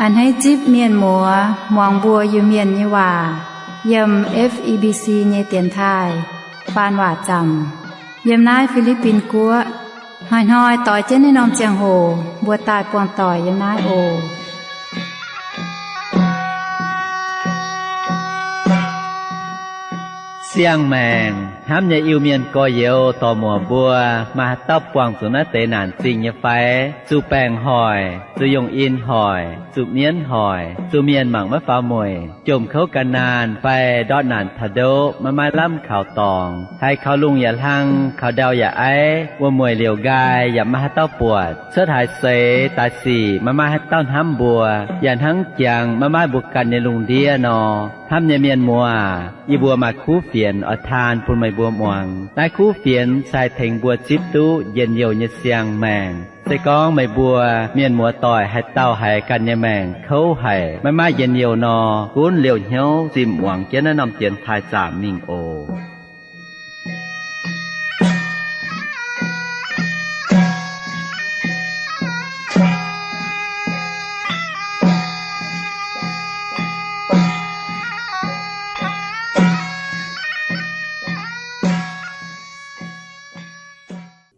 A'hneiv zipv mienh muoz muangx mbuo Iu-Mienh nyei waac yiem F E B C nyei dienx taaih faan waac zaamc yiem naaiv Fi^li^bin Guoqv. Hnoi-hnoi doix jienv naaiv norm ziangh hoc mbuo daaih buangh doic yiem naaiv oc. Siang-maengc hnamv nyei Iu-Mienh gorx-youz dorc-muoc mbuo, maaih haaix dauh buangh zuqc naaiv deix naanc zingh nyei fai? Zuqc baengc hoic, zuqc yungh in hoic, zuqc mienv hoic, zuqc mienh mangc maiv faaux mueic, jomc kouv gan naanh fai ndortv naanc taux ndoqv maiv maaih lamh kaux dorngx, haiz kaux lungh yaac hlang, kaux ndau yaac aiv, wuom-mueic liouc nqaai yaac maiv maaih haaix dauh buatc, cuotv haaix seix daaih sic maiv maaih haaix dauh hnamv mbuo, yaac hnangv jangx maiv maaih mbuo ganh nyei lungh ndiev nor. Hnamv nyei mienh muoz, yie mbuo maaih kuv fienx oix taan bun meih mbuo muangx. Naaiv kuv fienx se haih tengx mbuo zipv duqv njien-youh nyei siang-maengc. Se gorngv meih mbuo mienh muoz doic haaix dauh haiz ganh nyei maengc kouv haic, maiv maaih njien-youh nor, gunv liouh hnyouv zimh muangx jienv naaiv norm dienx taaih zaamc mingh oc.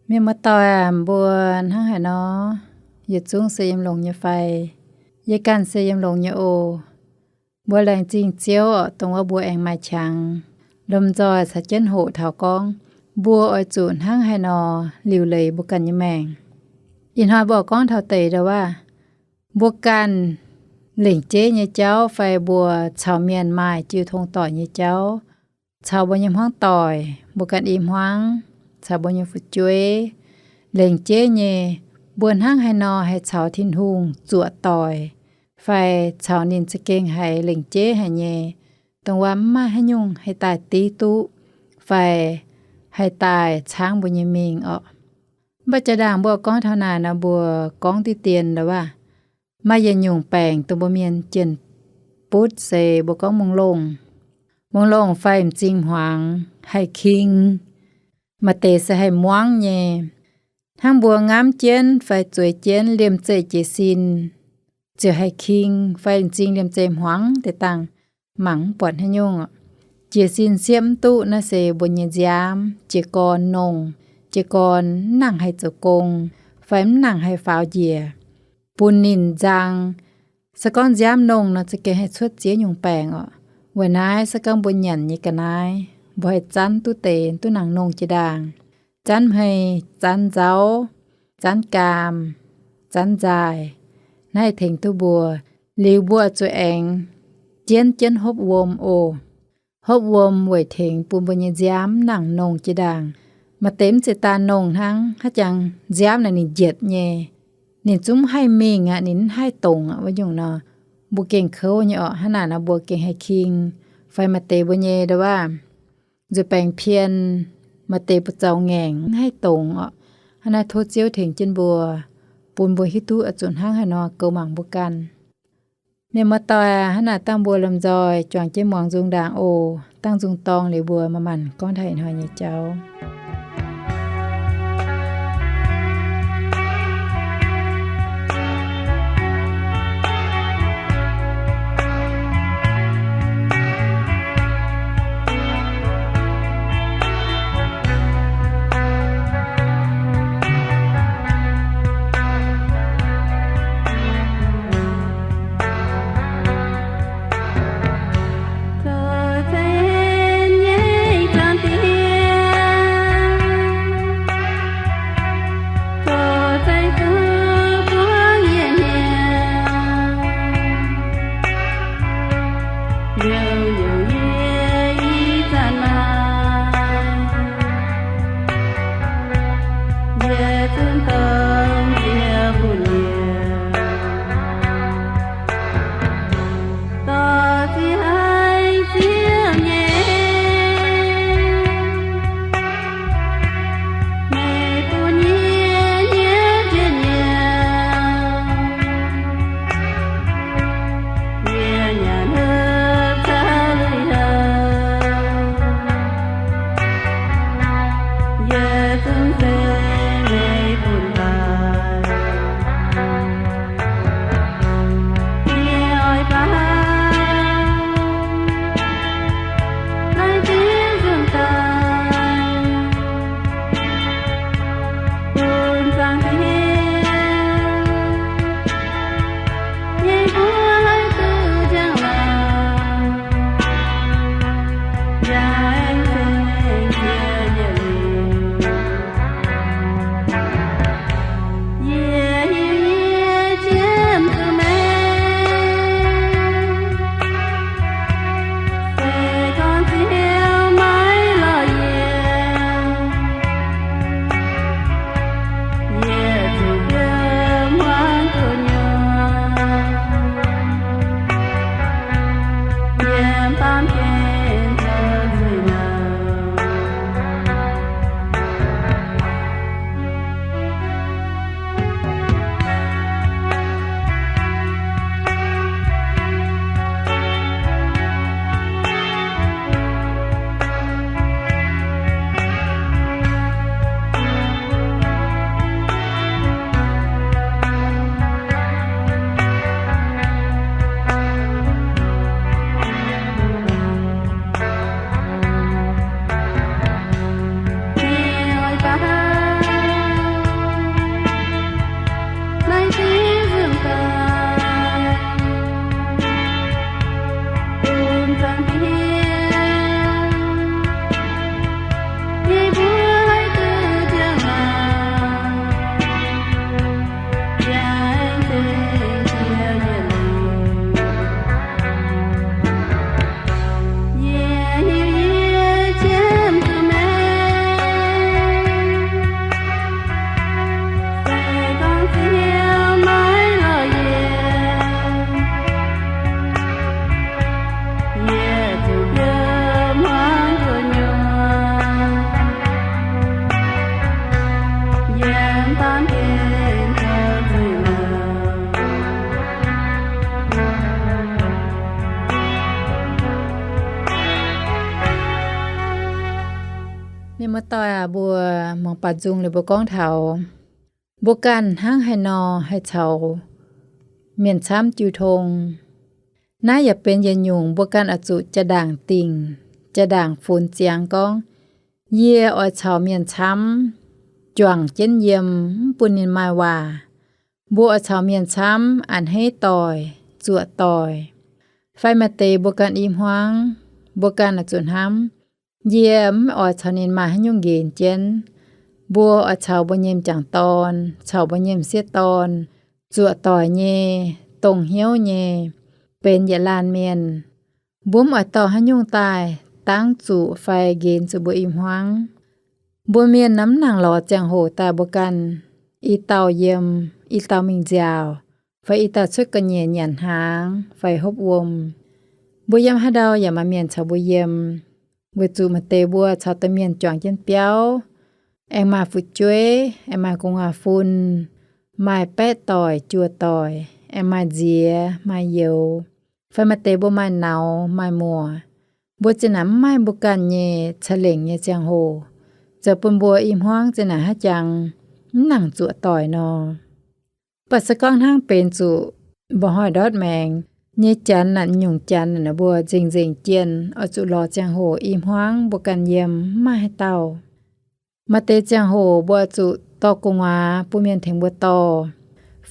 Mienh muoz-doic aac, mbuo hnangv haaix nor? Yietc zungv se yiem longx nyei fai? Yie ganh se yiem longx nyei oc. Mbuo laengz zingh Ziouv oc, dongh wuov mbuo aengx maaih qangx lomh nzoih caux jienv hoqc taux gorngv mbuo oix zuqc hnangv haaix nor liuc leiz mbuo ganh nyei maengc. Ih hnoi mbuo gorngv taux deix ndau wuov, mbuo ganh lengc jeiv nyei jauv fai mbuo caux mienh maaih jiu tong doic nyei jauv, caux mbuo nyei hmuangv doic, mbuo ganh i hmuangv, caux mbuo nyei fu'jueiv, lengc jeiv nyei, mbuo hnangv haaix nor haih caux Tin-Hungh zuoqc doic, fai caux ninh za'gengh haiz lengc jeiv haic nyei, dongh wuov mv maaih haaix nyungc haih daaih div duqv, fai haih daaih caangv mbuo nyei mingh orqc. Mv baac jaa-ndaangc mbuo gorngv taux naaic nor, mbuo gorngv diqv dien ndau wuov, maaih yietc nyungc baengc dongh mbuo mienh jienh butv se mbuo gorngv mungh longh. Mungh longh fai m'zing hmuangx haih king, maaih deix se haih muangv nyei. Hnangv mbuo ngamv jienv fai zueiz jienv liemh zeih jiez sin, ziouc haih king fai m'zing liemh zeih hmuangx deix dangh, mangc mv buatc haaix nyungc. Jiez sin siepv mv duqv naaiv se mbuo nyei nziaamv, jiez gorn nongh, jiez gorn mv nangc haih zoux gong, fai mv nangc haih faaux njiec, bun ninh nzang. Se gorngv nziaamv nongh nor, za'gengh haih cuotv ziex nyungc baengc orqc. Weic naaiv se gorngv mbuo nyanc nyei ga'naaiv, mbuo haih zanv duqv deix duqv nangc nongh jiex ndaangc, zanv hmei, zanv nzauv, zanv gaam, zanv nzaaih, naaiv haih tengx duqv mbuo. Liuz mbuo zuqc aengx jienv jienv hopv wuom oc. Hopv wuom weic tengx bun mbuo nyei nziaamv mv nangc nongh jiex ndaangc. Maaih deix mv zeiz daanh nongh hnangv, haaix jangx nziaamv naaic ninh njietc nyei, ninh zungv mv haih mingh aqv, ninh mv haih dongc aqv, wuov nyungc nor, mbuo gengh kouv nyei orqc. Hnangv naaic nor mbuo gengh haih king, fai maaih deix mbuo nyei ndau wuov nzuih baengc pien, maaih deix buoz-zaux ngaengc mv haih dongc orqc. Hnangv naaiv tov Ziouv tengx jienv mbuo, bun mbuo hiuv duqv oix zuqc hnangv haaix nor goux mangc mbuo ganh. Mienh muoz-doic aac, hnangv naaic dangh mbuo lomh nzoih juangc jienv muangx nzung ndaangc oc. Dangh nzung dorng liuz mbuo manc-manc gorngv taux ih hnoi nyei jauv. Mienh muoz-doic aac, mbuo muangx baaux nzung liuz mbuo gorngv taux mbuo ganh hnangv haaix nor haih caux mienh camv jiu tong. Naaiv yaac benx yietc nyungc mbuo ganh oix zuqc jaa-ndaangc dingc, jaa-ndaangc funx ziangx gorngv, yie oix caux mienh camv juangc jienv yiem, mv bun ninh maaih waac. Mbuo oix caux mienh camv a'hneiv doic, zuoqc doic. Fai maaih deix mbuo ganh i hmuangv, mbuo ganh oix zuqc hnamv, yie mv oix caux ninh maaih haaix nyungc nqenx jienv. Mbuo oix caux mbuo nyei m'jangc dorn, caux mbuo nyei m'sieqv dorn, zuoqc doic nyei, dongh hnyouv nyei, benx yietc laanh mienh. Mbuo mv oix dorh haaix nyungc daaih dangv zuqc fai nqenx zuqc mbuo i hmuangv. Mbuo mienh naaiv mv nangc lorz ziangh hoc daaih mbuo ganh i dauh yiem, i dauh mingh nziaauc, fai i dauh cuotv ga'nyiec nyanc hnaangx fai hopv wuom. Mbuo yiem haaix ndau yaac maaih mienh caux mbuo yiem, weic zuqc maaih deix mbuo caux domh mienh juangc jienv biauv, aengx maaih fu'jueiv, aengx maaih gu'nguaaz-fun, maaih baeqv doic, juoz doic, aengx maaih nziex, maaih youz, fai maaih deix mbuo maaih nauz, maaih muoc. Mbuo zinh naaic mv maaih mbuo ganh nyei ca'lengc nyei ziangh hoc, zoux bun mbuo i hmuangv zinh naaic haaix jangx mv nangc zuoqc doic nor. Mv baac se gorngv hnangv benx zuqc mba'hnoi ndortv maengx nyei janx naaic, nyungc janx naaic, mbuo nzengc-nzengc jienh oix zuqc lorz ziangh hoc i hmuangv mbuo ganh yiem, mv maaih haaix dauh. Maaih deix ziangh hoc mbuo oix zuqc dorh gu'nguaaz bun mienh tengx mbuo dorh,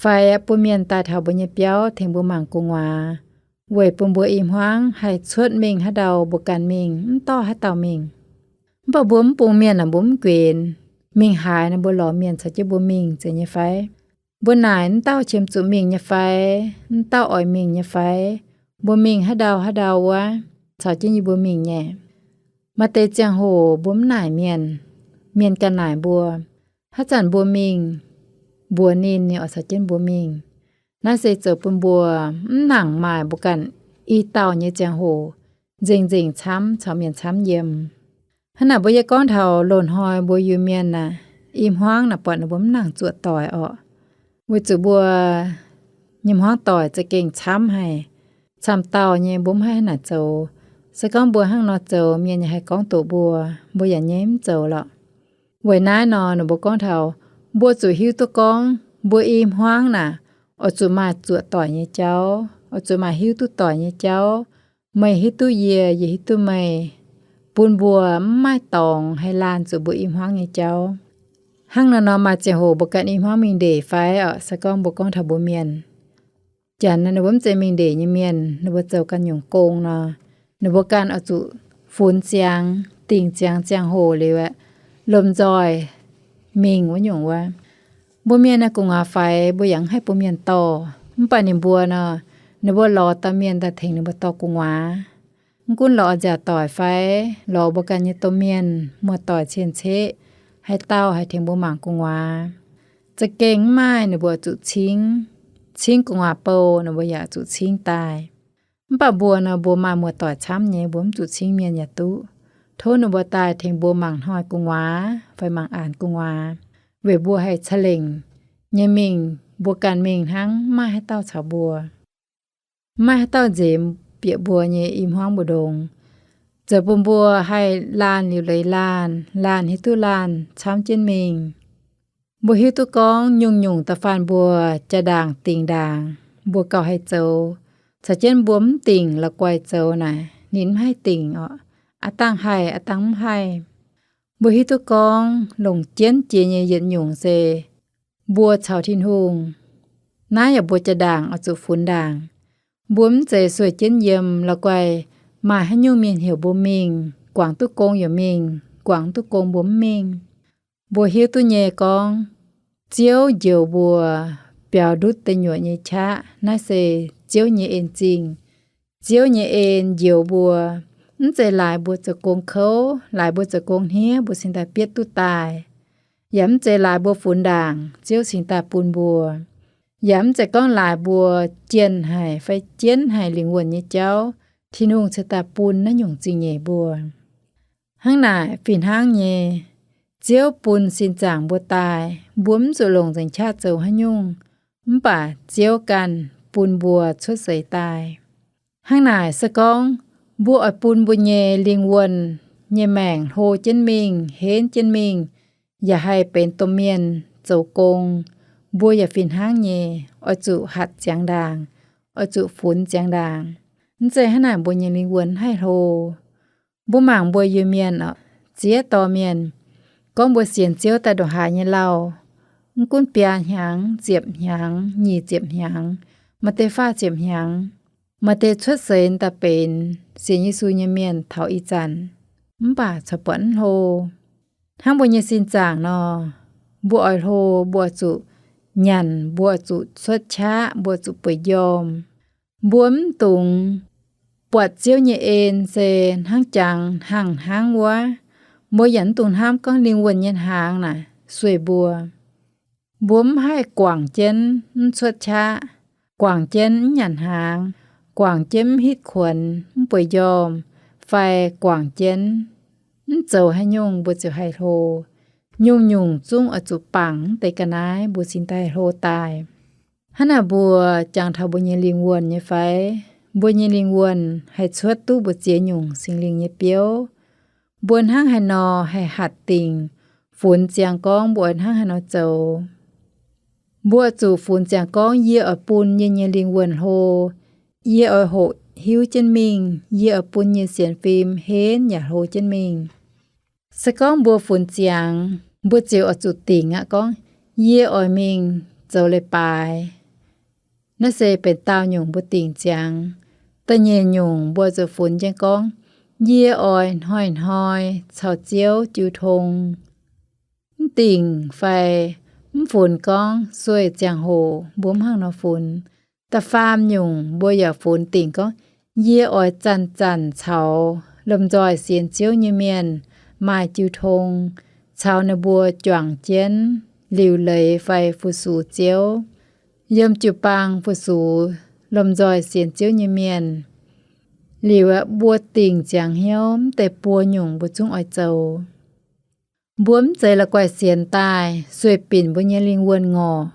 fai bun mienh daaih taux mbuo nyei biauv tengx mbuo mangc gu'nguaaz, weic bun mbuo i hmuangv haih cuotv mingh haaix ndau mbuo ganh mingh, mv dorh haaix dauh mingh. Mv baac mbuo mv bungx mienh naaic mbuo mv guenx. Mingh haaix nor mbuo lorz mienh caux jienv mbuo mingh zeiz nyei fai? Mbuo naaic mv dauh qiemx zuqc mingh nyei fai? Mv dauh oix mingh nyei fai? Mbuo mingh haaix ndau haaix ndau wuov, caux jienv yie mbuo mingh nyei. Maaih deix ziangh hoc mbuo mv naaic mienh, mienh ganh naaic mbuo. Haaix zanc mbuo mingh mbuox ninh, ninh oix caux jienv mbuo mingh. Naaiv se zoux bun mbuo mv nangc maaih mbuo ganh i dauh nyei ziangh hoc nzengc-nzengc camv caux mienh camv yiem. Hnangv naaic mbuo yie gorngv taux loz-hnoi mbuo Iu-Mienh naaic, i hmuangv naaic buatc ninh mbuo mv nangc zuoqc doic orqc. Weic zuqc mbuo nyei hmuangv doic za'gengh camv haic. Camv-dauh nyei mbuo mv haih hnangv naaic zoux. Se gorngv mbuo hnangv nor zoux, mienh yaac haih gorngv doqc mbuo, mbuo yaac nyei mv zoux lorqc. Weic naaiv nor ninh mbuo gorngv taux mbuo zuqc hiuv duqv gorngv mbuo i hmuangv naaic oix zuqc maaih zuoqc doic nyei jauv, oix zuqc maaih hiuv duqv doic nyei jauv. Meih hiuv duqv yie, yie hiuv duqv meih, bun mbuo mv maaih dorngx haih laanh zuqc mbuo i hmuangv nyei jauv. Hnangv naaiv nor maaih ziangh hoc mbuo ganh i hmuangv mingh ndeic fai orqc, se gorngv mbuo gorngv taux mbuo mienh, janx ninh mbuo mv zeiz mingh ndeic nyei mienh, ninh mbuo zoux ganh nyungc gong nor, ninh mbuo ganh oix zuqc funx ziangx, dingc ziangx ziangh hoc liuz aeqv, lomh nzoih mingh wuov nyungc wuov. Mbuo mienh naaiv gu'nguaaz faix mbuo yaac mv haih bun mienh dorh, mv baac ninh mbuo nor, ninh mbuo lorz dauh mienh daaih tengx ninh mbuo dorh gu'nguaaz. Mv gunv lorz nziaauc doic fai lorz mbuo ganh nyei domh mienh, muoz-doic cien-ceqv, haaix dauh haih tengx mbuo mangc gu'nguaaz, za'gengh mv maaih ninh mbuo zuqc cingv. Cingv gu'nguaaz bou ninh mbuo yaac zuqc cingv daaih. Mv baac mbuo nor, mbuo maaih muoz-doic camv nyei, mbuo mv zuqc cingv mienh yaac duqv. Tov ninh mbuo daaih tengx mbuo mangc hnoi gu'nguaaz fai mangc aanx gu'nguaaz, weic mbuo haih ca'lengc nyei mingh mbuo ganh mingh hnangv, mv maaih haaix dauh caux mbuo, mv maaih haaix dauh nzemx bieqc mbuo nyei i hmuangv mbu'ndongx, zoux bun mbuo haih laanh liuc leiz laanh, laanh hiuv duqv laanh camv jienv mingh. Mbuo hiuv duqv gorngv nyungc-nyungc da'faanh mbuo jaa-ndaangc dingc ndaangc, mbuo gauh haih zoux, caux jienv mbuo mv dingc la'guaih zoux naaic, ninh mv haih dingc orqc. Aav dangh haih, aav dangh mv haih. Mbuo hiuv duqv gorngv longc jienv jiex nyei yietc nyungc se mbuo caux Tin-Hungh. Naaiv yaac mbuo jaa-ndaangc oix zuqc funx ndaangc. Mbuo mv zeiz sueih jienv yiem la'guaih maaih haaix nyungc mienh heuc mbuo mingh, guangc duqv gong yaac mingh, guangc duqv gong mbuo mv mingh. Mbuo hiuv duqv nyei gorngv, Ziouv njoux mbuo biaux ndutv deic nyuoqc nyei qaqv. Naaiv se Ziouv nyei en-zingh. Ziouv nyei en njoux mbuo, mv zeiz laaix mbuo zoux gong kouv, laaix mbuo zoux gong hniev, mbuo cingx daaih bietv duqv daaih. Yaac mv zeiz laaix mbuo funx ndaangc, Ziouv cingx daaih bun mbuo. Yaac mv zeiz gorngv laaix mbuo jienh haic fai jienv haic lingh wuonh nyei jauv, Tin-Hungh cingx daaih bun naaiv nyungc zingh nyeic mbuo. Hnangv naaic fih hnangv nyei, Ziouv bun sin zaangc mbuo daaih, mbuo mv zuqc longc nzengc qaqv zoux haaix nyungc, mv baac Ziouv ganh bun mbuo cuotv seix daaih. Hnangv naaic se gorngv mbuo oix bun mbuo nyei lingh wuonh nyei maengc hlo jienv mingh, henv jienv mingh, yaac haih benx domh mienh zoux gong, mbuo yaac fih hnangv nyei oix zuqc hatc ziangx ndaangc, oix zuqc funx ziangx ndaangc. Mv zeiz hnangv naaic mbuo nyei lingh wuonh haih hlo. Mbuo mangc mbuo Iu-Mienh oc, ziex dorh mienh, gorngv mbuo sienx Ziouv daaih ndongc haaix nyei lauh, mv gunv biaa hnyangx, ziepc hnyangx, nyic ziepc hnyangx, maaih deix faah ziepc hnyangx, maaih deix cuotv seix daaih benx sienx Yesu nyei mienh taux ih zanc, mv baac corc buatc mv hlo. Hnangv mbuo nyei sin zaangc nor, mbuo oix hlo, mbuo zuqc nyanc, mbuo zuqc cuotv qaqv, mbuo zuqc bueix njormh. Mbuo mv dungx buatc Ziouv nyei en se hnangv jangx hnaangx hnangv wuov. Mbuo yaac mv dungx hnamv gorngv lingh wuonh nyei hnaangx naaic sueih mbuo. Mbuo mv haih guangc jienv mv cuotv qaqv, guangc jienv mv nyanc hnaangx, guangc jienv mv hitv kuonx, mv bueix njormh, fai guangc jienv mv zoux haaix nyungc mbuo ziouc haih hlo. Nyungc-nyungc zungv oix zuqc bangc mv deix ga'naaiv mbuo cingx daaih hlo daaih. Hnangv naaic mbuo jangx taux mbuo nyei lingh wuonh nyei fai? Mbuo nyei lingh wuonh haih cuotv duqv mbuo ziex nyungc Singx Lingh nyei biouv. Mbuo hnangv haaix nor haih hatc dingc funx ziangx gorngv mbuo oix hnangv haaix nor zoux? Mbuo zuqc funx ziangx gorngv yie oix bun yie nyei lingh wuonh hlo. Yie oix hoqc hiuv jienv mingh. Yie oix bun yie nyei sienx fim henv yaac hlo jienv mingh. Se gorngv mbuo funx ziangx, mbuo ziouc oix zuqc dingc aqv gorngv, yie oix mingh zoux leiz-baaix. Naaiv se benx daauh nyungc mbuo dingc ziangx. Da'nyeic nyungc mbuo zuqc funx jienv gorngv, yie oix hnoi-hnoi caux Ziouv jiu tong. Mv dingc fai mv funx gorngv sueih ziangh hoc mbuo mv hnangv nor funx. Da'faam nyungc mbuo yaac funx dingc gorngv, yie oix zanc-zanc caux lomh nzoih sienx Ziouv nyei mienh maaih jiu tong, caux ninh mbuo juangc jienv liuc leiz fai fu-sux Ziouv, yiem jiu-baang fu-sux lomh nzoih sienx Ziouv nyei mienh. Liuz aeqv, mbuo dingc ziangx hnyouv mv deix buo nyungc mbuo zungv oix zoux. Mbuo mv zeiz la'guaih sienx daaih sueih binc mbuo nyei lingh wuonh ngorc,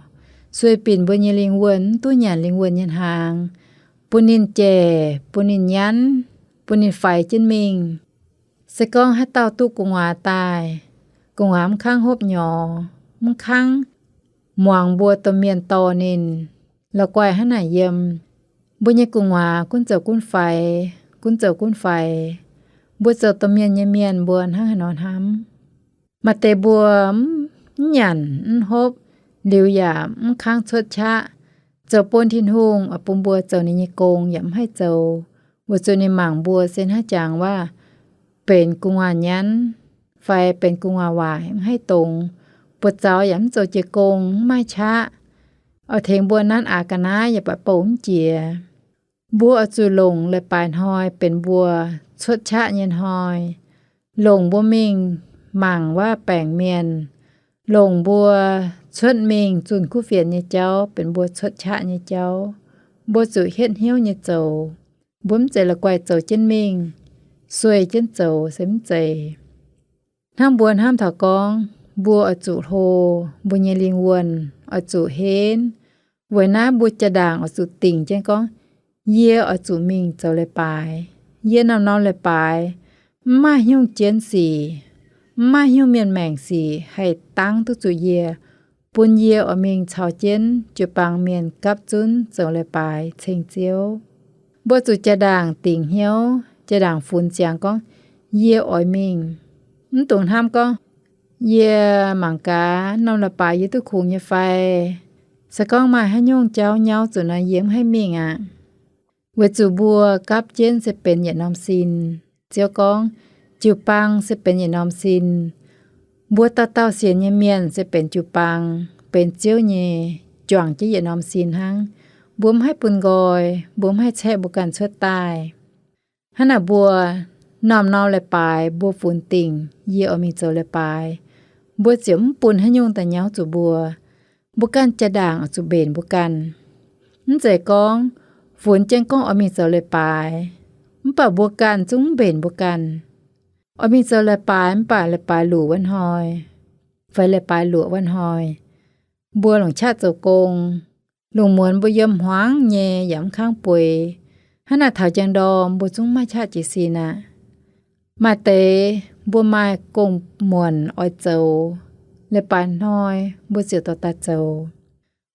sueih binc mbuo nyei lingh wuonh mv duqv nyanc lingh wuonh nyei hnaangx, bun ninh jaic, bun ninh nyanv, bun ninh faix jienv mingh. Se gorngv haaix dauh duqv gu'nguaaz daaih, gu'nguaaz mv kangv hopv nyorx, mv kangv muangx mbuo domh mienh dorh ninh, la'guaih hnangv naaic yiem, mbuo nyei gu'nguaaz gunv zoux gunv faix, gunv zoux gunv faix. Mbuo zoux domh mienh nyei mienh mbuo hnangv haaix nor hnamv? Maaih deix mbuo mv nyanc mv hopv, liuz yaac mv kangv cuotv qaqv, zoux bun Tin-Hungh oix bun mbuo zoux ninh nyei gong yaac mv haih zoux, weic zuqc ninh mangc mbuo se hnangv jangx waac benx gu'nguaaz nyanv fai benx gu'nguaaz waaic mv haih dongz, buoz-zaux yaac mv zoux jiex gong, mv maaih qaqv. Oix tengx mbuo nanv aqc ga'naaiv yaac baac bouh mv jiex. Mbuo oix zuqc longc leiz-baaix hnoi benx mbuo cuotv qaqv nyei hnoi, longc mbuo mingh mangc waac-baengc mienh, longc mbuo cuotv mingh zunh kuv fienx nyei jauv benx mbuo cuotv qaqv nyei jauv. Mbuo zuqc hietv hnyouv nyei zoux. Mbuo mv zeiz la'guaih zoux jienv mingh, sueih jienv zoux se mv zeiz. Hnangv mbuo hnamv taux gorngv mbuo oix zuqc hlo, mbuo nyei lingh wuonh oix zuqc henv, weic naaiv mbuo jaa-ndaangc oix zuqc dingc jienv gorngv, yie oix zuqc mingh zoux leiz-baaix. Yie norm-norm leiz-baaix mv maaih haaix nyungc jienv sic, mv maaih haaix nyungc mienh maengc sic haih dangv duqv zuqc yie, bun yie oix mingh caux jienv jiu-baang mienh gapv zunv zoux leiz-baaix ceng Ziouv. Mbuo zuqc jaa-ndaangc dingc hnyouv, jaa-ndaangc funx ziangx gorngv, yie oix mingh. Mv dungx hnamv gorngv, yie mangc gaax norm leiz-baaix yie duqv kungx nyei fai? Se gorngv maaih haaix nyungc jauv nyauv zuqc nor, yie mv haih mingh aqv. Weic zuqc mbuo gapv jienv se benx yietc norm sin. Ziouv gorngv, jiu-baang se benx yietc norm sin. Mbuo dauh dauh sienx nyei mienh se benx jiu-baang, benx Ziouv nyei, juangc jienv yietc norm sin hnangv. Mbuo mv haih bun nqoi, mbuo mv haih caeqv mbuo ganh cuotv daaih. Hnangv naaic mbuo norm-norm leiz-baaix mbuo funx dingc yie oix mingh zoux leiz-baaix, mbuo ziouc mv bun haaix nyungc daaih nyauv zuqc mbuo. Mbuo ganh jaa-ndaangc oix zuqc mbenc mbuo ganh. Mv zeiz gorngv funx jienv gorngv oix mingh zoux leiz-baaix, mv baac mbuo ganh zungv mv mbenc mbuo ganh. Oix mingh zoux leiz-baaix mv baac leiz-baaix luc wuov hnoi, fai leiz-baaix luoqc wuov hnoi, mbuo longc qaqv zoux gong. Lungh muonz mbuo yiem hmuangv nyei yaac mv kangv bueix. Hnangv naaic taux njang ndorm mbuo zungv maiv qaqv jiez sin aqv. Maaih deix mbuo maaih gong-muonc oix zoux, leiz-baaix hnoi mbuo ziouc dorh daaih zoux.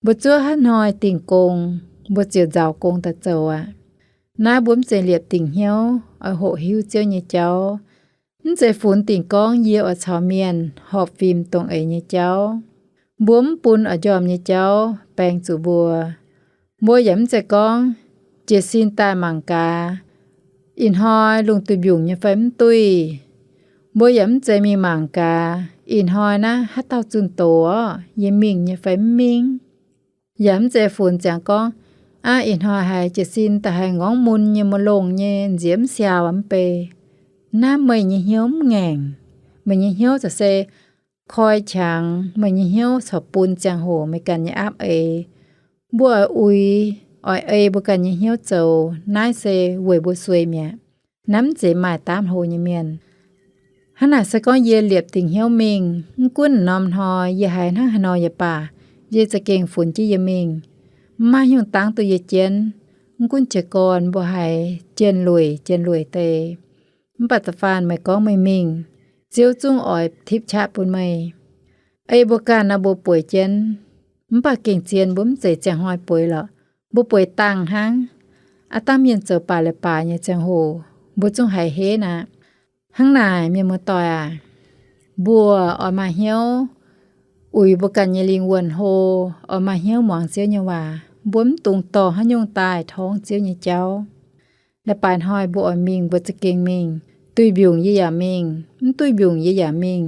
Mbuo zuov haaix hnoi dingh gong, mbuo ziouc nzaaux gong daaih zoux aqv. Naaiv mbuo mv zeiz liepc dingc hnyouv oix hoqc hiuv Ziouv nyei jauv. Mv zeiz funx dingc gorngv yie oix caux mienh horpc fim dongh eix nyei jauv. Mbuo mv bun oix njormh nyei jauv baeng zuqc mbuo. Mbuo yaac mv zeiz gorngv jiez sin daaih mangc gaax, ih hnoi lungh duih mbiungc nyei fai mv duih. Mbuo yaac mv zeiz mingh mangc gaax, ih hnoi naaiv haaix dauh zunh doz orqc, yie mingh nyei fai mv mingh. Yaac mv zeiz funx ziangx gorngv, aav, ih hnoi haiz jiez sin daaih haiz ngorngv mun nyei, maiv longx nyei, nziex mv siaaux mv bei. Naaiv meih nyei hnyouv mv ngaengc. Meih nyei hnyouv za'gengh se koi qangx meih nyei hnyouv corc bun ziangh hoc meih ganh nyei aapv eix. Mbuo oix uix, oix ei mbuo ganh nyei hnyouv zoux, naaiv se weic mbuo sueih mi'aqv. Naaiv mv zeiz maaih daamv hlo nyei mienh. Hnangv naaic se gorngv yie liepc dingc hnyouv mingh, mv gunv norm hnoi yie haiz hnangv haaix nor yaac baac, yie za'gengh funx jienv yie mingh. Mv maaih haaix nyungc dangv duqv yie jienv. Mv gunv jiez gorn mbuo haiz jienh lueic jienh lueic deix, mv baac da'faanh meih gorngv meih mingh, Ziouv zungv oix tipv qaqv bun meih. Ei mbuo ganh nor mbuo bueix jienv, mv baac gengh zien mbuo mv zeiz ziangh hnoi bueix lorqc. Mbuo bueix dangh hnangv. Aav dangh mienh zoux baac leiz-baaix nyei ziangh hoc, mbuo zungv haiz henv aqv. Hnangv naaic, mienh muoz-doic aac, mbuo oix maaih hnyouv uix mbuo ganh nyei lingh wuonh hlo, oix maaih hnyouv muangx Ziouv nyei waac. Mbuo mv dungx dorh haaix nyungc daaih torngv Ziouv nyei jauv. Leiz-baaix hnoi mbuo oix mingh, mbuo za'gengh mingh. Duih mbiungc yie yaac mingh, mv duih mbiungc yie yaac mingh.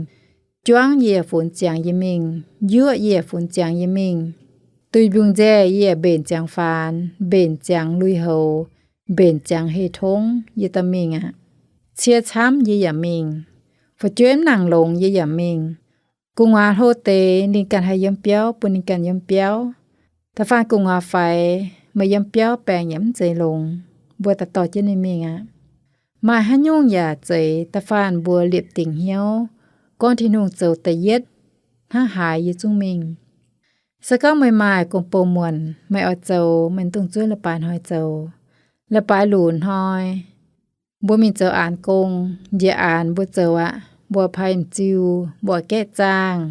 Juangv yie yaac funx ziangx yie mingh, yuoqv yie yaac funx ziangx yie mingh. Duih mbiungc nzaih yie yaac mbenc ziangx faanx, mbenc ziangx lui-houx, mbenc ziangx heh tongv yie daaih mingh aqv. Cie camv yie yaac mingh, fu'jueiv mv nangc longx yie yaac mingh. Gu'nguaaz hlo deix ninh ganh haih yiem biauv bun ninh ganh yiem biauv. Da'faanh gu'nguaaz faix, meih yiem biauv baengc yaac mv zeiz longx. Mbuo daaih dorh jienv ninh mingh aqv. Maaih haaix nyungc yaac zeiz, da'faanh mbuo liepc dingc hnyouv, gorngv Tin-Hungh zoux da'yietv hnangv haaix yie zungv mingh. Se gorngv meih maaih gong-bou muonc, meih oix zoux, meih dungx zuov leiz-baaix hnoi zoux. Leiz-baaix luc hnoi, mbuo mingh zoux aanx gong, njiec aanx mbuo zoux aqv. Mbuo pai m'ziu, mbuo oix gaeqv zaangh,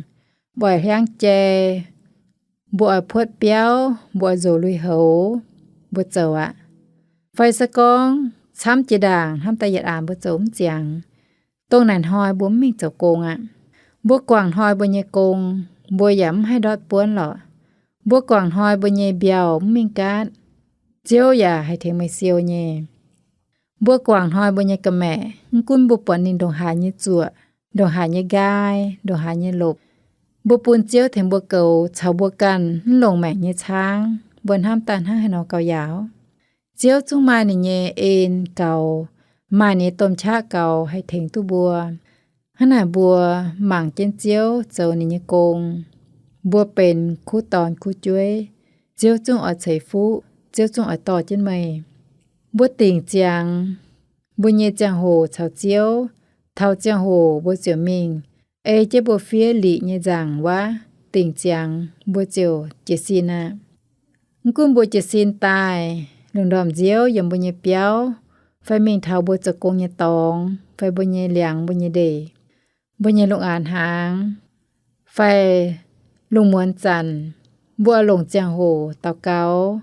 mbuo oix hiaangv jai, mbuo oix puotv biauv, mbuo oix nzoc lui-houx, mbuo zoux aqv. Fai se gorngv camv jiex ndaangc hnamv daaih yietc aanx mbuo zoux mv ziangx, dongh naaic hnoi mbuo mv mingh zoux gong aqv. Mbuo guangc hnoi mbuo nyei gong, mbuo yaac mv haih ndortv buonv lorqc. Mbuo guangc hnoi mbuo nyei mbiauh mv mingh gaatv, Ziouv yaac haih tengx meih siou nyei. Mbuo guangc hnoi mbuo nyei ga'maeqc, mv gunv mbuo buatc ninh ndongc haaix nyei zuoqc, ndongc haaix nyei nqaai, ndongc haaix nyei lopc, mbuo bun Ziouv tengx mbuo goux caux mbuo ganh mv longc maengc nyei caangv, mbuo hnamv daaih hnangv haaix nor gauh yaauc. Ziouv zungv maaih ninh nyei en gaux, maaih ninh nyei domh qaqv gaux haih tengx duqv mbuo. Hnangv naaic mbuo mangc jienv Ziouv zoux ninh nyei gong, mbuo benx kuv dorn kuv jueiv, Ziouv zungv oix ceix fuqv, Ziouv zungv oix dorh jienv meih. Mbuo dingc ziangx mbuo nyei ziangh hoc caux Ziouv, taux ziangh hoc mbuo ziouc mingh ei jienv mbuo fiev liqc nyei nzaangc waav dingc ziangx mbuo ziouc jiez sin aqv. Mv gunv mbuo jiez sin daaih, lungh ndorm nziouv yiem mbuo nyei biauv, fai mingh taux mbuo zoux gong nyei dorngx, fai mbuo nyei liangx, mbuo nyei ndeic, mbuo nyei lungh aanx hnaangx, fai lungh muonz zanc, mbuo oix longc ziangh hoc daux gaux,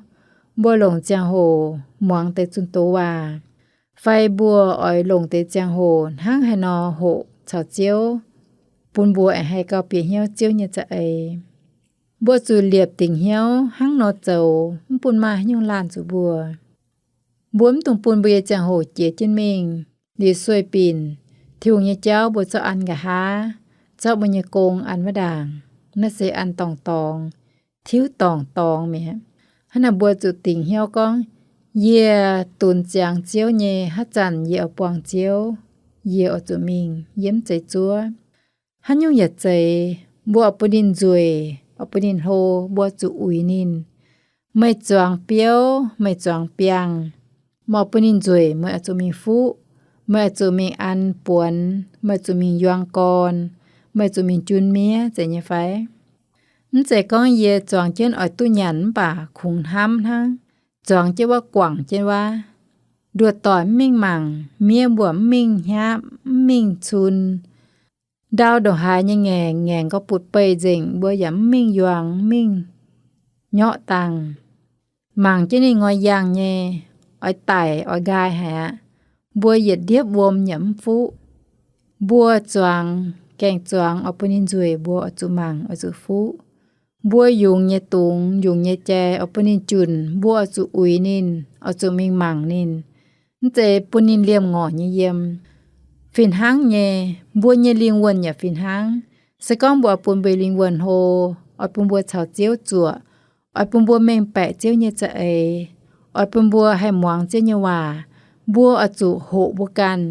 mbuo longc ziangh hoc muangx deix zunh doz waac, fai mbuo oix longc deix ziangh hoc hnangv haaix nor hoqc caux Ziouv, bun mbuo aengx haih gauh bieqc hnyouv Ziouv nyei za'eix. Mbuo zuqc liepc dingc hnyouv hnangv nor zoux, mv bun maaih haaix nyungc laanh zuqc mbuo. Mbuo mv dungx bun mbuo nyei ziangh hoc jiex jienv mingh. Liuz sueih binc, Tin-Hungh nyei jauv mbuo zorqv an nqa'haav, zorqv mbuo nyei gong an wuov ndaangc. Naaiv se an dorngc-dorngx, tiuv dorngc-dorngx mi'aqv. Hnangv naaic mbuo zuqc dingc hnyouv gorngv, yie dunx ziangx Ziouv nyei, haaix zanc yie oix buangh Ziouv, yie oix zuqc mingh, yie mv zeiz zuov. Haaix nyungc yaac zeiz, mbuo oix bun ninh nzueic, oix bun ninh hlo, mbuo zuqc uix ninh. Meih zuangx biouv, meih zuangx biangh, meih oix bun ninh nzueic, meih oix zuqc mingh fuqv, meih oix zuqc mingh an buonx, meih zuqc mingh yuang gorn, meih zuqc mingh jun miev, zeiz nyei fai? Mv zeiz gorngv yie zuangx jienv oix duqv nyanc mv baac kungx hnamv hnangv, zuangx jienv wuov guangc jienv wuov. Nduoh doic mv mingh mangc, miev mbuo mv mingh hnyapv, mv mingh cun. Ndau ndongc haaix nyei ngaengc, ngaengc gauh butv-beih nzengc, mbuo yaac mv mingh yuang, mv mingh nyorqv dangh. Mangc jienv ninh ngoi yaangh nyei, oix daic oix nqaai haic aqv. Mbuo yietc ndiepv wuom yaac mv fuqv. Mbuo zuangx, gaengh zuangx oix bun ninh nzueic, mbuo oix zuqc mangc, oix zuqc fuqv. Mbuo yungz nyei dungz, yungz nyei jai oix bun ninh junc, mbuo oix zuqc uix ninh, oix zuqc mingh mangc ninh. Mv zeiz bun ninh liemh ngorc nyei yiem. Fih hnangv nyei, mbuo nyei lingh wuonh yaac fih hnangv. Se gorngv mbuo oix bun mbuo lingh wuonh hlo, oix bun mbuo caux Ziouv zuoqc, oix bun mbuo mengh baeqc Ziouv nyei za'eix, oix bun mbuo haih muangx Ziouv nyei waac, mbuo oix zuqc hoqc mbuo ganh,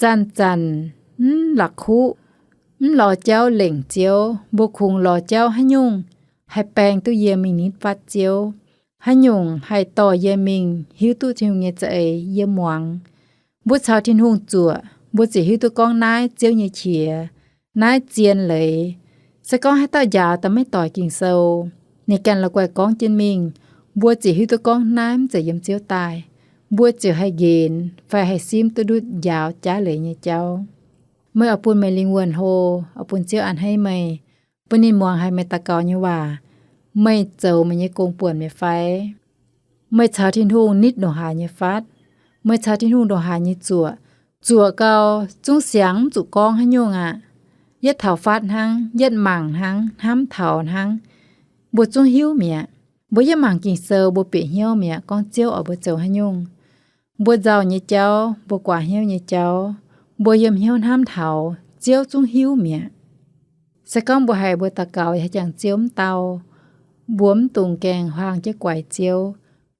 zanc-zanc mv la'kuqv, mv lorz jauv lengc Ziouv. Mbuo kungx lorz jauv haaix nyungc haih baeng duqv yie mingh nitv fatv Ziouv, haaix nyungc haih dorh yie mingh hiuv duqv Tin-Hungh nyei za'eix yie muangx. Mbuo caux Tin-Hungh zuoqc, mbuo ziouc hiuv duqv gorngv naaiv Ziouv nyei qiex, naaiv zien leiz. Se gorngv haaix dauh njaaux daaih maiv doix Ging-Sou, ninh ganh la'guaih gorngv jienv mingh, mbuo ziouc hiuv duqv gorngv naaiv mv zeiz yiem Ziouv daaih. Mbuo ziouc haih nqenx fai haih simv duqv ndutv njaaux jaav leiz nyei jauv. Meih oix bun meih lingh wuonh hlo, oix bun Ziouv a'hneiv meih, bun ninh muangx haiz meih daux gaux nyei waac. Meih zoux meih nyei gong buonc mi'aqv fai? Meih caux Tin-Hungh nitv ndongc haaix nyei fatv? Meih caux Tin-Hungh ndongc haaix nyei zuoqc? Zuoqc gau, zungv siangx mv zuqc gorngv haaix nyungc aqv. Yietv taux fatv hnangv, yietv mangc hnangv, hnamv taux hnangv, mbuo zungv hiuv mi'aqv. Mbuo yietv mangc Ging-Sou, mbuo bieqc hnyouv mi'aqv gorngv Ziouv oix mbuo zoux haaix nyungc. Mbuo nzauh nyei jauv, mbuo guaax hnyouv nyei jauv, mbuo yiem hnyouv hnamv taux, Ziouv zungv hiuv mi'aqv. Se gorngv mbuo haiz mbuo daux gaux haih jangx Ziouv mv dau, mbuo mv dungx gaengh huaang jienv guaix Ziouv.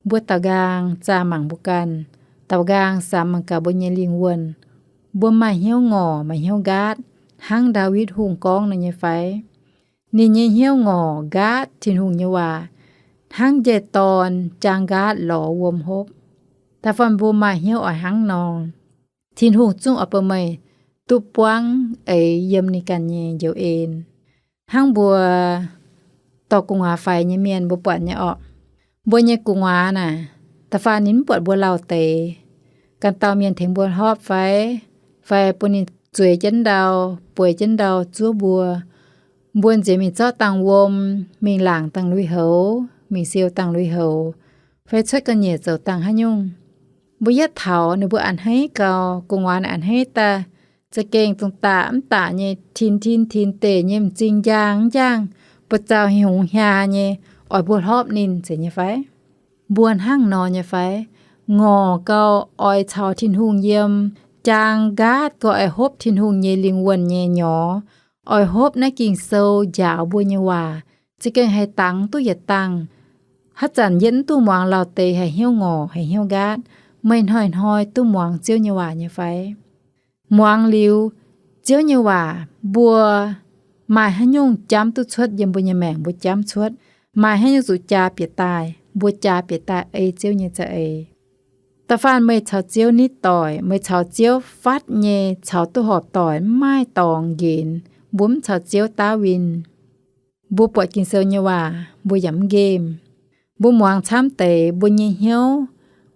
Mbuo daaux nqaang zaah mangc mbuo ganh, daaux nqaang samx mangc gaax mbuo nyei lingh wuonh. Mbuo maaih hnyouv ngorc, maaih hnyouv nqaatv, hnangv Ndaawitv Hungh gorngv nor nyei fai? Ninh nyei hnyouv ngorc nqaatv Tin-Hungh nyei waac, hnangv njiec dorn jaang nqaatv lorz wuom hopv. Da'faanh mbuo maaih hnyouv oix hnangv nor, Tin-Hungh zungv oix bun meih duqv buangv eix yiem ninh ganh nyei njoux en. Hnangv mbuo dorh gu'nguaaz faix nyei mienh mbuo buatc nyei orqc. Mbuo nyei gu'nguaaz naaic, da'faanh ninh mv buatc mbuo lauh deix, ganh dauh mienh tengx mbuo hlopv fai, fai bun ninh zueiz jienv ndau, bueix jienv ndau zuov mbuo, mbuo nziex mingh zorqv dangh wuom, mingh laangc dangh lui-houx, mingh siou dangh lui-houx, fai cuotv ga'nyiec zoux dangh haaix nyungc. Mbuo yietv taux ninh mbuo a'hneiv gau, gu'nguaaz a'hneiv daaih, za'gengh dongh daqc mv daqc nyei, tin tin tin deic nyei, m'zing njang njang, buoz-zaux hingh hungx hnya nyei, oix mbuo hlopv ninh zeiz nyei fai? Mbuo hnangv nor nyei fai? Ngorc gau, oix caux Tin-Hungh yiem, jaang nqaatv gau, oix hopv Tin-Hungh nyei lingh wuonh nyei nyorx, oix hopv naaiv Ging-Sou njaaux mbuo nyei waac, za'gengh haih dangx duqv yietc dangh. Haaix zanc yie mv duqv muangx lauh deix haih hnyouv ngorc, haih hnyouv nqaatv, meih hnoi-hnoi duqv muangx Ziouv nyei waac nyei fai? Muangx liuz Ziouv nyei waac, mbuo maaih haaix nyungc jamv duqv cuotv yiem mbuo nyei maengc, mbuo jamv cuotv. Maaih haaix nyungc zuqc jaa bieqc daaih, mbuo jaa bieqc daaih ei Ziouv nyei za'eix. Da'faanh meih caux Ziouv nitv doic, meih caux Ziouv fatv nyei caux duqv horpc doic, mv maaih dorngx nqenx. Mbuo mv caux Ziouv daav win. Mbuo buatc Ging-Sou nyei waac mbuo yaac mv nqemh. Mbuo muangx camv deix, mbuo nyei hnyouv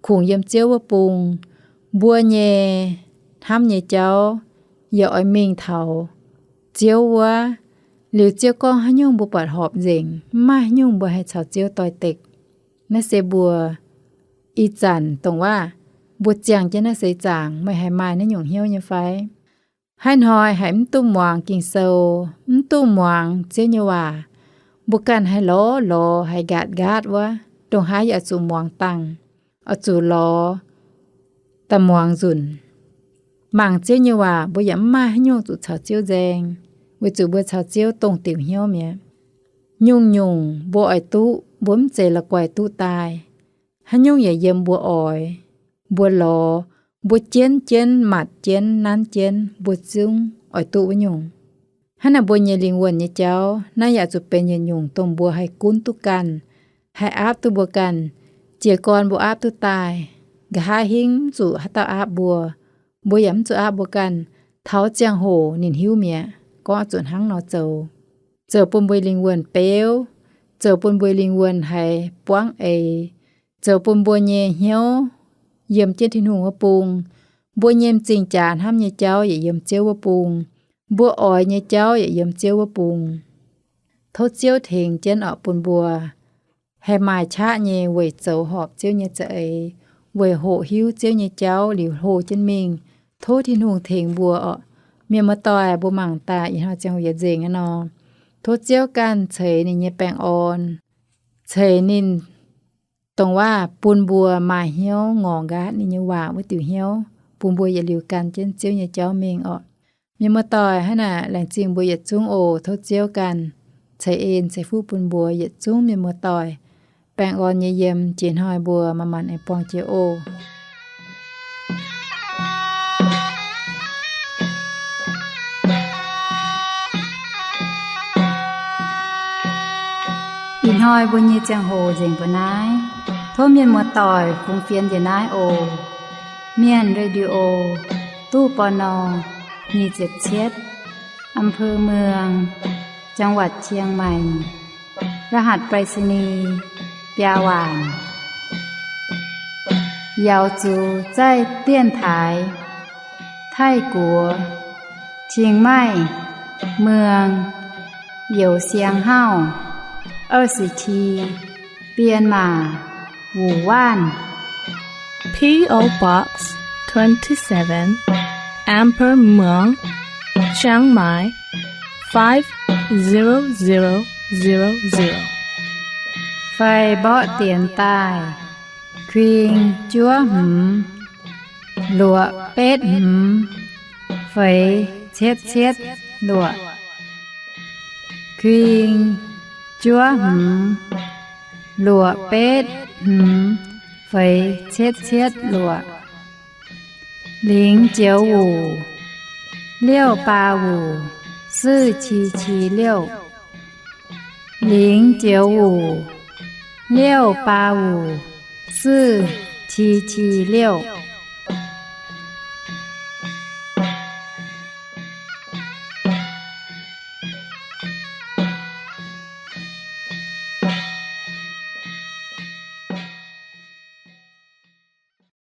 kungx yiem Ziouv wuov bung. Mbuo nyei hnamv nyei jauv yaac oix mingh taux Ziouv wuov. Liuz Ziouv gorngv haaix nyungc mbuo buatc horpc nzengc, mv maaih haaix nyungc mbuo haih caux Ziouv doix-dekc. Naaiv se mbuo ih zanc dongh waac mbuo ziangh jienv naaiv seix zaangc, meih haiz maaih naaiv nyungc hnyouv nyei fai? Haaix hnoi haiz mv duqv muangx Ging-Sou, mv duqv muangx Ziouv nyei waac, mbuo ganh haiz lorz lorz, haiz nqaatv nqaatv wuov, ndongc haaix yaac oix zuqc muangx dangh, oix zuqc lorz. da'muangx nzunc. Mangc Ziouv nyei waac, mbuo yaac mv maaih haaix nyungc zuqc caux Ziouv nzaeng, weic zuqc mbuo caux Ziouv dongh diuc hnyouv mi'aqv. Nyungc-nyungc mbuo oix duqv, mbuo mv zeiz la'guaih duqv daaih. Haaix nyungc yaac yiem mbuo oix, mbuo lorz, mbuo jienv jienv, matc jienv, nanv jienv, mbuo zungv oix duqv wuov nyungc. Hnangv naaic mbuo nyei lingh wuonh nyei jauv naaiv yaac zuqc benx yietc nyungc dongh mbuo haih gunv duqv ganh, haih aapv duqv mbuo ganh. Jiez gorn mbuo aapv duqv daaih, nqa'haav hingv mv zuqc haaix dauh aapv mbuo, mbuo yaac mv zuqc aapv mbuo ganh. Taux ziangh hoc ninh hiuv mi'aqv, gorngv zuqc hnangv nor zoux. Zoux bun mbuo lingh wuonh beuv, zoux bun mbuo lingh wuonh haiz buangv eix, zoux bun mbuo nyei hnyouv yiem jienv Tin-Hungh wuov bung. Mbuo nyei m'zing jaax hnamv nyei jauv yaac yiem Ziouv wuov bung. Mbuo oix nyei jauv yaac yiem Ziouv wuov bung. Tov Ziouv tengx jienv orqc, bun mbuo haih maaih qaqv nyei weic zoux horpc Ziouv nyei za'eix, weic hoqc hiuv Ziouv nyei jauv liuz hlo jienv mingh. Tov Tin-Hungh tengx mbuo orqc. Mienh muoz-doic, mbuo mangc daaih ih hnoi ziangh hoc yietc nzengc aqv nor, tov Ziouv ganh ceix ninh nyei baengh orn, ceix ninh dongh waac bun mbuo maaih hnyouv ngorc nqaatv ninh nyei waac wuov diuc hnyouv, bun mbuo yietc liuz gan jienv Ziouv nyei jauv mingh orqc. Mienh muoz-doic, hnangv naaic laengz zingh mbuo yietc zungv oc. Tov Ziouv ganh ceix en ceix fuqv bun mbuo yietc zungv mienh muoz-doic. Baengh orn nyei yiem, jiex hnoi mbuo manc-manc aengx buangh jiex oc. Ih hnoi mbuo nyei ziangh hoc nzengc mbuo naaiv. Tov mienh muoz-doic fungx fienx njiec naaiv oc. Mienh Radio, ตู้ ปณ. nyic ziepc cietv, อำเภอเมือง จังหวัดเชียงใหม่ รหัสไปรษณีย์ biaa waanc. Yaux zuqc zaih dienx taaix Taiv-Guoqv, Chiang Mai, Muang, Youh Siang Hauv, 二十七, Myanmar, Wuhan. P O Box twenty-seven, Amber Muang, Chiang Mai, five zero zero zero zero. Fai mborqv dienx daaih: kuing juov hmz, luoqc betv hmz, feix cietv cietv luoqc. Kuing juov hmz, luoqc betv hmz, feix cietv cietv luoqc. 零九五, 六八五, 四七七六. 零九五, 六八五, 四七七六.